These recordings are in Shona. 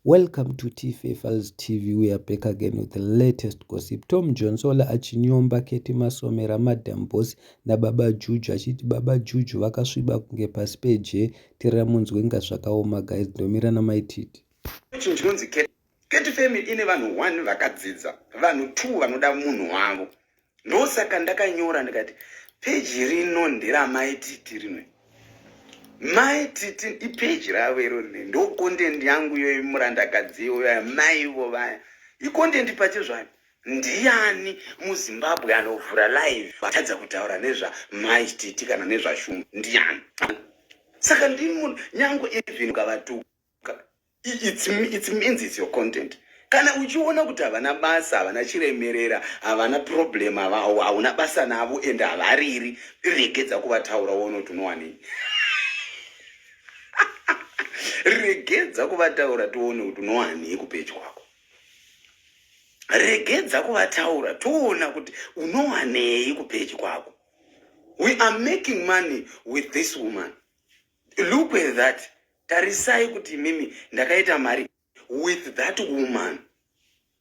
Welcome to TFA Files TV. We are back again with the latest gossip. Tom Johnsola achinyomba Keti Masomera, Madam Boss naBaba Juju achiti Baba Juju vakasviba kunge pasi peje. Tirira munzwe inga zvakaoma guys. Ndomira namaititi. Chinhu chinonzi Keti Family ine vanhu 1 vakadzidza, vanhu 2 vanoda munhu wavo. Ndosaka ndakanyora ndikati peji rino nderamai Titi rino. Mai Titi ipeji ravo iro rine ndo content yangu iyoyo murandakadzi iyoyo maivo vaya. Icontent pache zvayo. Ndiani muZimbabwe anovhura live atadza kutaura nezva Mai Titi kana nezva Shumba? Ndiani? Saka ndimi nyange even ukavatuka it means it's your content. Kana uchiona kuti havana basa, havana chiremerera, havana problem, hauna basa navo and havariri, regedza kuvataura woona kuti unowanei. Regedza kuvataura tione kuti unowanei kupeji kwako. Regedza kuvataura toona kuti unowanei kupeji kwako. We are making money with this woman. Look at that. Tarisai kuti imimi ndakaita mari with that woman.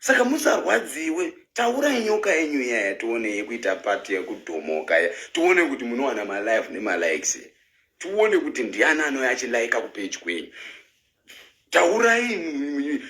Saka musarwadziwe, taurai nyoka yenyu iya tione yekuita pati yekudhomoka ya. Tione kuti munowana malife nemalikes. Tione kuti ndiani anouya achilaika kupeji kwenyu. Taurai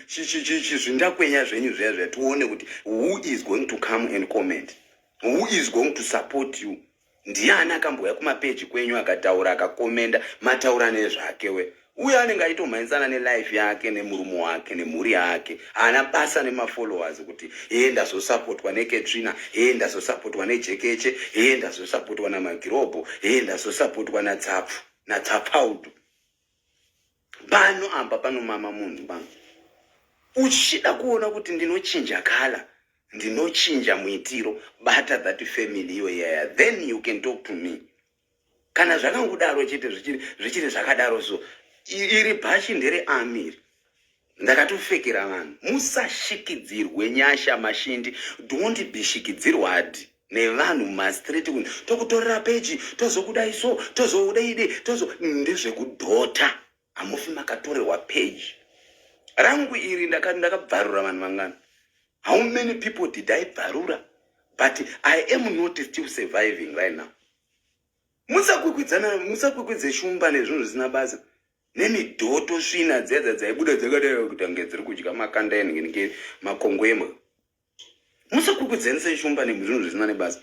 zvindakwenya zvenyu zviya zviya tione kuti who is going to come and comment. Who is going to support you. Ndiani akambouya kumapeji kwenyu akataura akakomenda mataura nezvake we. Uye anenge achitomhanyisana nelife yake nemurume wake nemhuri yake. Haana basa nemafollowers kuti hee ndazosapotwa neKetrina, hee ndazosapotwa neJekeche, hee ndazosapotwa naMagirobho, hee ndazosapotwa naTsapfu, naTsapfaudu. Pano apa panomama munhu pano. Uchida kuona kuti ndinochinja kala, ndinochinja muitiro, bata that family iyo yaya, then you can talk to me. Kana zvakangodaro chete zvichiri zvakadaro so iri bhachi ndere amiri. Ndakatofekera vanhu. Musashikidzirwe nyasha mashindi. Don't be shikidzirwadi nevanhu mumastreet kuti tokutorera peji, tozokudai so, tozoudai tozo ndezvekudhota. Hamufi makatorerwa peji. Rangu iri ndakabvarura vanhu vangani. How many people did I bvarura? But I am not still surviving right now. Musakwikwidzana, musakwikwidze shumba nezvinhu zvisina basa. Nemidhoto svina dzedza dzaibuda dzakadai kuti ange dziri kudya makanda enenge makongo emwe. Musakwikwidzanise shumba nezvinhu zvisina nebasa.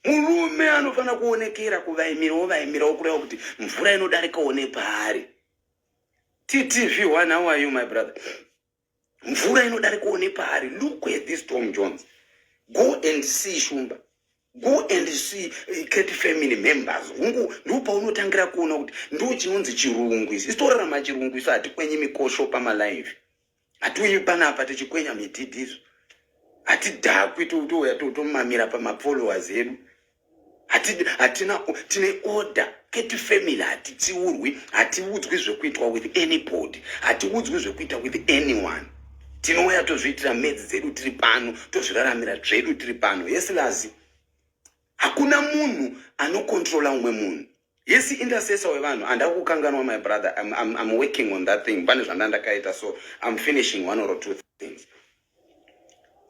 Murume anofanira kuonekera kuvaimirawo vaimirawo kureva kuti mvura inodarikawo nepaari. TTV1, how are you my brother? Mvura inodarikawo nepaari. Look at this Tom Jones. Go and see Shumba. Go and see Keti family members. Hungu ndipo paunotangira kuona kuti ndo chinonzi chirungu isi. Isu torarama chirungu isu hatikwenyi mikosho pamalive. Hatiuyi panapa tichikwenya midhidhizo. Hatidhakwi touya tomamira pamafollowers edu. Hatina tine order. Keti family hatitsiurwi, hatiudzwi zvekuitwa with anybody, hatiudzwi zvekuita with anyone. Tinouya tozviitira medzi dzedu tiri pano, tozviraramira zvedu tiri pano. Yes Lazi, hakuna munhu anokontrola umwe munhu. Yes, intercessor wevanhu handava kukanganwa my brother. I'm working on that thing. Pane zvandandakaita, so I'm finishing one or two things.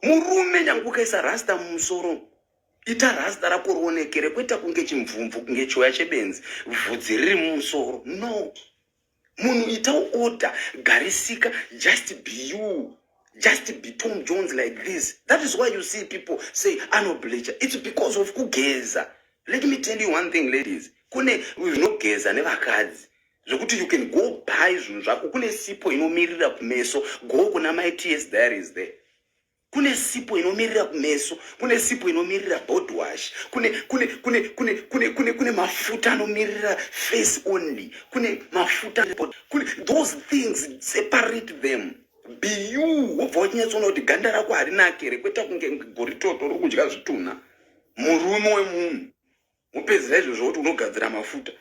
Murume nyange ukaisa rasta mumusoro, ita rasta rako rionekere, kwete kunge chimvumvu, kunge choya chebenzi, vhudzi riri mumusoro. No. Munhu ita order, garisika, just be you. Just be Tom Jones like this. That is why you see people say anobleacher. It's because of kugeza. Let me tell you one thing, ladies. Kune zvinogeza nevakadzi. Zvekuti you can go buy zvinhu zvako. Kune sipo inomirira kumeso. Go kuna my TS Diaries there. Kune sipo inomirira kumeso, kune sipo inomirira body wash, kune kune kune kune kune kune kune mafuta anomirira face only, kune mafuta kune those things, separate them. Be you. Wobva wachinyatsoona kuti ganda rako harinaki here, kwete kunge goritoto riri kudya zvitunha. Murume wemunhu wopedzera izvozvo kuti unogadzira mafuta,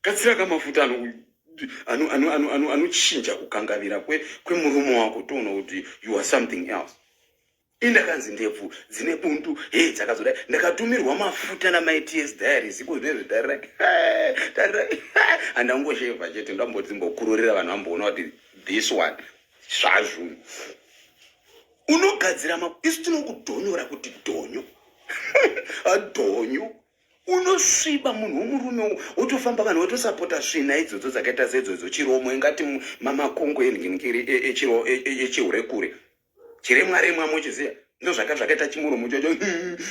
gadzira kamafuta anochinja kukangavira kwemurume wako, toona kuti you are something else. Indakanzi ndebvu dzine bundu, he dzakazodai. Ndakatumirwa mafuta namai TS Diaries iko zvinezvi. Tarirai, tarirai, handangoshevha chete, ndamboti mbokururira vanhu vamboona kuti this one. Zvazvo unogadzira ma isu tinokudhonyora kuti dhonyo dhonyo unosviba munhu womurume wotofamba vanhu votosapota svina idzodzo dzakaita seidzodzo chiromo ingati mamakongo enhingiri echihurekure chiremwa remwa mochiziva ndozvaka zvakaita chimuromo chacho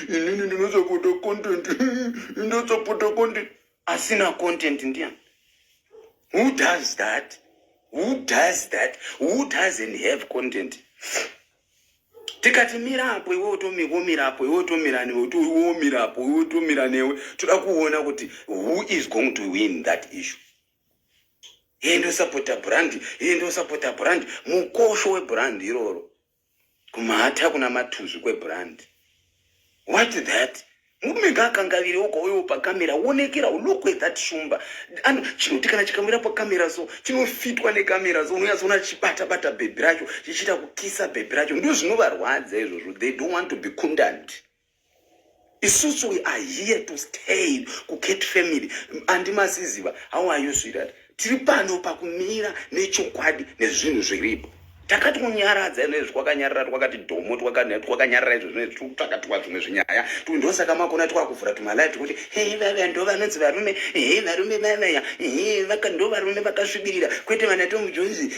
inini ndinosapota content ndosapota content asina content ndiyani who does that who does that who doesn't have content tikati mira apo iwe womira apo iwe wotomira newe womira apo iwe wotomira newe toda kuona kuti who is going to win that issue iye ndosapota brand iye ndosapota brand mukosho webrand iroro kumhata kuna matuzvi kwebrand what that murume ngaakangavire oga uyo pakamera wonekera look at that shumba ano chinoti kana chikamira pakamera so chinofitwa nekamera so unonyatsoona chichibata bata bhebhi racho chichiita kukisa bhebhi racho ndo zvinovarwadza izvozvo they don't want to be kundant isusu we are here to stay kucat family andimasiziva how are you sweetheart tiri pano pakumira nechokwadi nezvinhu zviripo takati kunyaradza izvo twakanyarara twakati dhomo twakanyarara izvo zvino tikutsvaka twa zvimwe zvinyaya ndosaka makona twakuvhura tumalai tikuti hei vava ndo vanonzi varume hei varume vavaya hei vaka ndo varume vakasvibirira kwete vana Tom Jones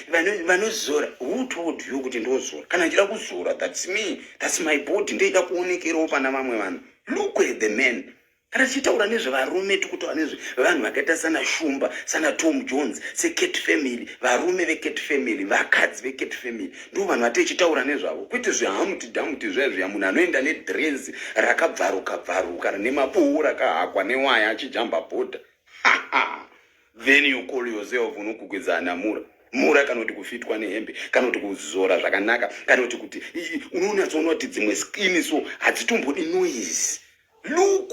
vanozora who told you kuti ndozora kana ndichida kuzora that's me that's my body ndoida kuonekerawo pana vamwe vanhu look at the man Kana tichitaura nezvevarume tikutaura nezvevanhu vakaita sana Shumba, sana Tom Jones, seCat Family, varume veCat Family, vakadzi veCat Family ndo vanhu vatichitaura nezvavo, kwete zvehamuti dhamuti zviya zviya munhu anoenda nedress rakabvaruka bvaruka rine mabowo rakahakwa newaya achijamba bhodha. Then you call yourself unokukwidzana mura mura kana kuti kufitwa nehembe kana kuti kuzora zvakanaka kana kuti kuti unonyatsoona kuti dzimwe skin so hadzitombodi noise look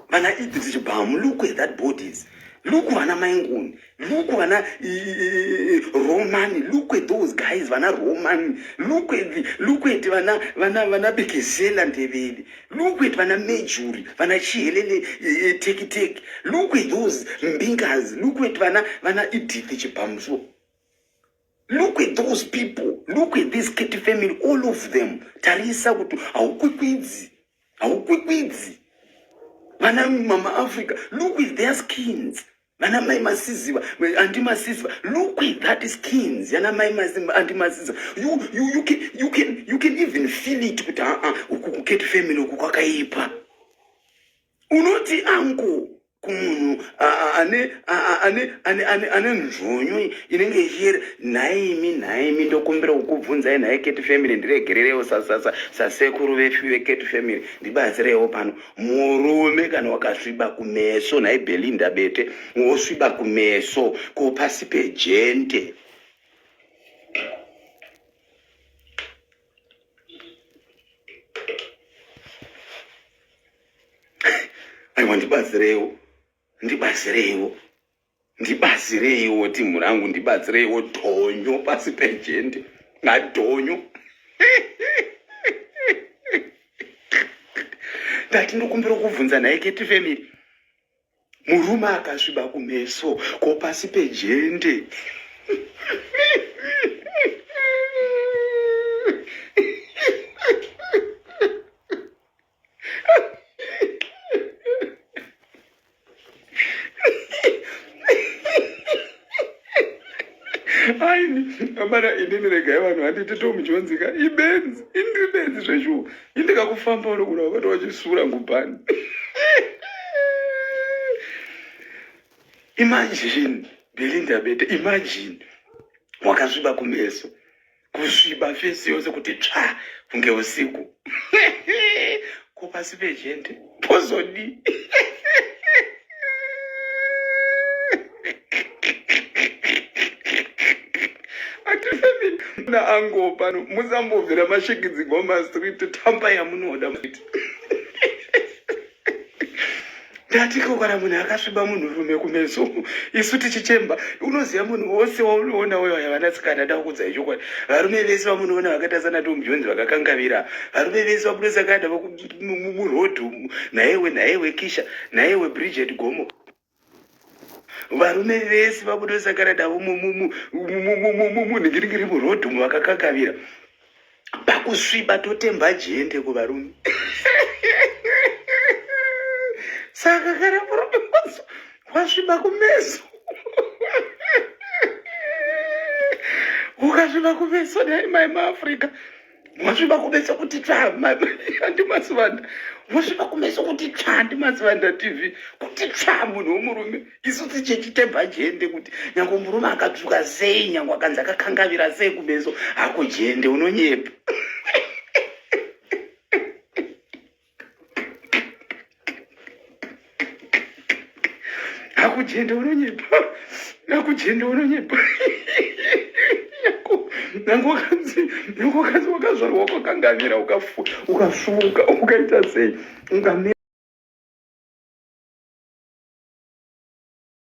vana Idris Chibamu look at that bodies look vana Mainguni look vana Romani look at those guys vana Romani look at look at vana vana vana Bekezela Ndebele look at vana Mejuri vana Chihelele Teki Teki look at those mbingas look at vana vana Edith Chibamu so Look at those people. Look at this Kitty family, all of them. Tarisa kuti haukwikwidzi. Haukwikwidzi. Vana mama Africa, look at their skins. Vana mai Masiziva, andi Masiziva, look at that skins. Yana mai Masiziva, andi Masiziva. You, you, you, can, you, can, you can even feel it kuti aa uku kuKate family uku kwakaipa. Unoti uncle kumunhu ane ane ane ane ane nzvonyo inenge ichiyera nhaimi nhaimi ndokumbira kukubvunzai nhai cat family ndiregererewo sasekuru vefi vecat family ndibatsirewo pano murume kana wakasviba kumeso nhai belinda bete wosviba kumeso ko pasi pejende aiwa ndibatsireiwo ndibatsireiwo ndibatsireiwo timu rangu ndibatsireiwo dhonyo pasi pejende ngadhonyo ndati ndokumbira kuvhunza nhai keti family Murume akasviba kumeso ko pasi pejende. Aini, amana inini regai vanhu vanditi Tom Jones ka ibenzi, indiri benzi zveshuwa. Indikakufamba unogona kubata wachisura ngubhani. Imagine, Belinda Bete, imagine wakasviba kumeso kusviba fesi yose kuti tsva kunge usiku ko pasi pejende pozodii na ango pano musambobvira mashikidzigwa mastreet tamba yamunoda ndati ko kana munhu akasviba munhurume kumeso isu tichichemba unoziva munhu wose waunoona uyo aya vanasikana da kukudzai chokwadi varume vese vamunoona vakaita sana tom jones vakakangavira varume vese vamunosangana muroad naiwe naiwe kisha naiwe bridget gomo Varume vese vabudo-sangana navo munhingiringiri muroad umu vakakakavira. Pakusviba totemba jende kuvarume. Saka kana murume wasviba kumeso ukasviba kumeso dai mai maafrica wasviba kumeso kuti tsva andimasivanda wasviba kumeso kuti tsva andimasivanda tv kuti tsva munhu womurume isu tichichitemba jende kuti nyange murume akatsvuka sei nyange akanzi akakangavira sei kumeso hako jende unonyepa Akujende unonyepa. Akujende unonyepa. Nangu wakanzi, nangu wakanzi wakazvarwa wakakangavira ukasvuka ukaita sei? Ungamera.